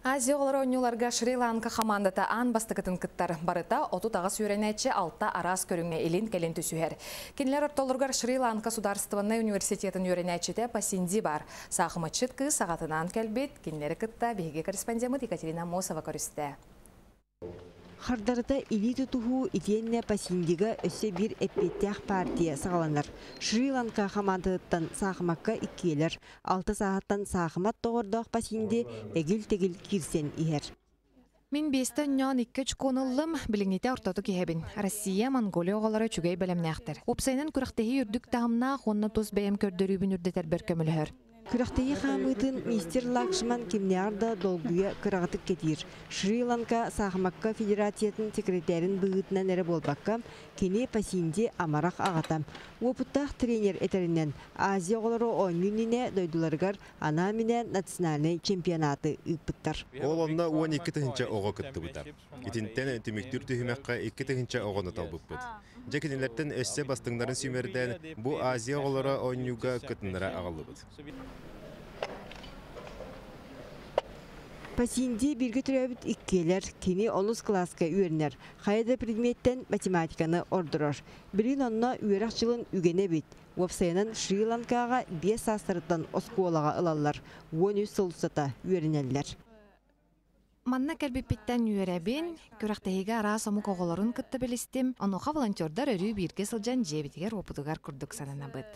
Азия оҕолоро оонньууларга Шри-Ланка хамаандата аан бастакытын кыттар. Барыта 38 үөрэнээччи алта араас көрүҥҥэ илин-кэлин түсүһэр. Кинилэр ортолоругар Шри-Ланка судаарыстыбаннай университетын үөрэнээччитэ Пасинди баар. Саахыматчыт кыыс аҕатынаан кэлбит. Кинилэри кытта биһиги корреспондеммыт Екатерина Аммосова көрүстэ. Хардарыта илии тутуһуу итиэннэ Пасиндига өссө биир эппиэттээх партия саҕаланар. Шри-Ланка хамаандатыттан саахымакка иккиэлэр. Алта сааһыттан саахымат доҕордоох Пасинди эгил-тэгил киирсэн иһэр. Мин биэстэ онньоон икки очкону ыллым, билиҥҥитэ ортотук иһэбин. Россия, Монголия оҕолоро үчүгэй бэлэмнээхтэр. Уопсайынан күрэхтэһии үрдүк таһымнаах уонна тус бэйэм көрдөрүүбүн үрдэтэрбэр көмөлөһөр. Күрэхтэһии хаамыытын мистер Лакшман кимнээҕэр да долгуйа кыраҕытык кэтиир. Шри-Ланка саахымакка федерациятын секретэрин быһыытынан эрэ буолбакка, кини Пасинди амарах аҕата. Уопуттаах тренер этэринэн, Азия оҕолоро оонньуу иннинэ дойдуларыгар анаан-минээн национальнай чемпионаты ыыппыттар. Ол онно 12 тыһыынча оҕо кыттыбыта. Итинтэн түмүктүүр түһүмэххэ 2 тыһыынча оҕону талбыппыт. Дьэ кинилэртэн өссө бастыҥнарын сүүмэрдээн бу Азия оҕолоро оонньууга кытыннара аҕаллыбыт. Пасинди бииргэ төрөөбүт иккиэлэр, кини онус кылааска үөрэнэр. Хайа да предметтэн математиканы ордорор. Билигин онно үөрэх дьылын үгэнэ эбит. Уопсайынан Шри-Ланкаҕа 5 саастарыттан оскуолаҕа ылаллар. 13 сыл устата үөрэнэллэр. Манна кэлбиппиттэн үөрэбин, күрэхтэһиигэ араас омук оҕолорун кытта билистим. Онуоха волонтердар өрүү бииргэ сылдьан дьиэбитигэр уоппутугар курдук сананабыт.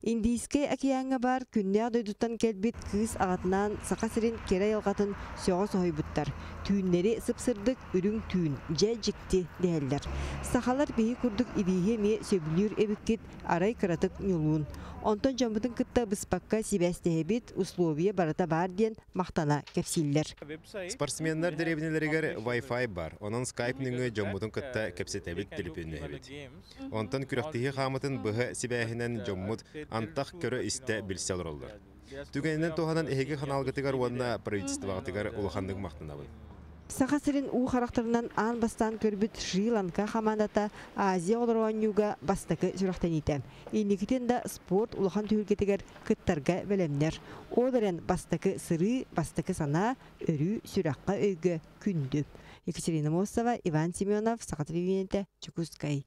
Индийскэй океаҥҥа баар күннээх дойдуттан кэлбит кыыс аҕатынаан Саха сирин кэрэ айылҕатын сөҕө соһуйбуттар. Түүннэри сып-сырдык үрүҥ түүн, дьэ дьикти дэһэллэр. Сахалар биһи курдук ибииһи эмиэ сөбүлүүр эбиккит, арай кыратык ньулуун. Онтон дьоммутун кытта быспакка сибээстэһэбит, условия барыта баар диэн махтана кэпсииллэр. Спортсменнар дэриэбинэлэригэр Wi-Fi бар, онон Skype нөҥүө дьоммутун кытта кэпсэтэбит, төлөпүөннэһэбит. Онтон күрэхтэһии хаамытын быһа сибээһинэн дьоммут антах көрө-истэ билсэ олороллор. Түгэнинэн туһанан эһиги ханаалгытыгар уонна правительствоҕытыгар улаханнык махтанабын. Саха сирин уу харахтарынан аан бастаан көрбүт Шри-Ланка хамаандата Азия оҕолоро оонньууга бастакы сүрэхтэниитэ. Инникитин да спорт улахан түһүлгэтигэр кыттарга бэлэмнэр. Ол эрэн бастакы сырыы, бастакы санаа өрүү сүрэххэ өйгө күндү. Екатерина Мосова, Иван Семенов, Саха телевидениетэ, Дьокуускай.